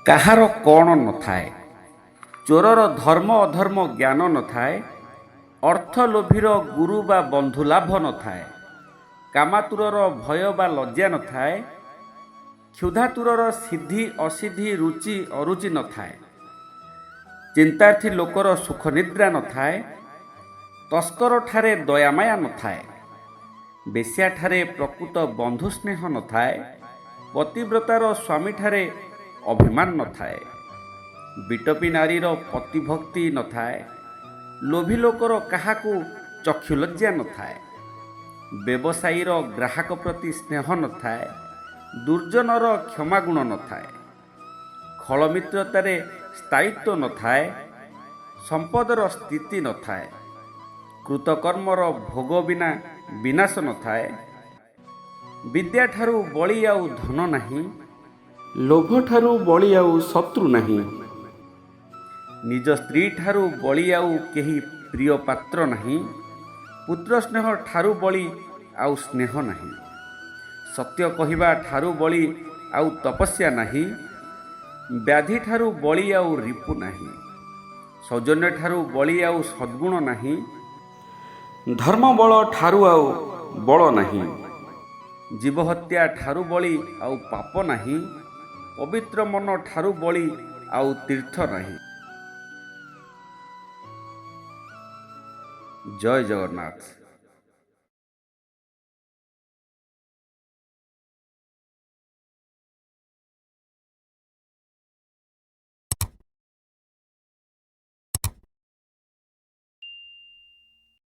କାହାର କ'ଣ ନଥାଏ? ଚୋରର ଧର୍ମ ଅଧର୍ମ ଜ୍ଞାନ ନଥାଏ। ଅର୍ଥ ଲୋଭୀର ଗୁରୁ ବା ବନ୍ଧୁ ଲାଭ ନଥାଏ। କାମାତୁରର ଭୟ ବା ଲଜ୍ଜା ନଥାଏ। କ୍ଷୁଧାତୁରର ସିଦ୍ଧି ଅସିଦ୍ଧି, ରୁଚି ଅରୁଚି ନଥାଏ। ଚିନ୍ତାର୍ଥୀ ଲୋକର ସୁଖ ନିଦ୍ରା ନଥାଏ। ତସ୍କରଠାରେ ଦୟାମାୟା ନଥାଏ। ବେଶ୍ୟାଠାରେ ପ୍ରକୃତ ବନ୍ଧୁ ସ୍ନେହ ନଥାଏ। ପତିବ୍ରତାର ସ୍ୱାମୀଠାରେ ଅଭିମାନ ନଥାଏ। ବିଟପୀ ନାରୀର ପତିଭକ୍ତି ନଥାଏ। ଲୋଭୀ ଲୋକର କାହାକୁ ଚକ୍ଷୁଲଜ୍ଜା ନଥାଏ। ବ୍ୟବସାୟୀର ଗ୍ରାହକ ପ୍ରତି ସ୍ନେହ ନଥାଏ। ଦୁର୍ଜନର କ୍ଷମାଗୁଣ ନଥାଏ। ଖଳମିତ୍ରତାରେ ସ୍ଥାୟିତ୍ୱ ନଥାଏ। ସମ୍ପଦର ସ୍ଥିତି ନଥାଏ। କୃତକର୍ମର ଭୋଗ ବିନା ବିନାଶ ନଥାଏ। ବିଦ୍ୟାଠାରୁ ବଳି ଆଉ ଧନ ନାହିଁ। ଲୋଭଠାରୁ ବଳି ଆଉ ଶତ୍ରୁ ନାହିଁ। ନିଜ ସ୍ତ୍ରୀଠାରୁ ବଳି ଆଉ କେହି ପ୍ରିୟ ପାତ୍ର ନାହିଁ। ପୁତ୍ର ସ୍ନେହ ଠାରୁ ବଳି ଆଉ ସ୍ନେହ ନାହିଁ। ସତ୍ୟ କହିବା ଠାରୁ ବଳି ଆଉ ତପସ୍ୟା ନାହିଁ। ବ୍ୟାଧିଠାରୁ ବଳି ଆଉ ରିପୁ ନାହିଁ। ସୌଜନ୍ୟଠାରୁ ବଳି ଆଉ ସଦ୍ଗୁଣ ନାହିଁ। ଧର୍ମବଳ ଠାରୁ ଆଉ ବଳ ନାହିଁ। ଜୀବହତ୍ୟା ଠାରୁ ବଳି ଆଉ ପାପ ନାହିଁ। ପବିତ୍ର ମନ ଠାରୁ ବଳି ଆଉ ତୀର୍ଥ ନାହିଁ। ଜୟ ଜଗନ୍ନାଥ।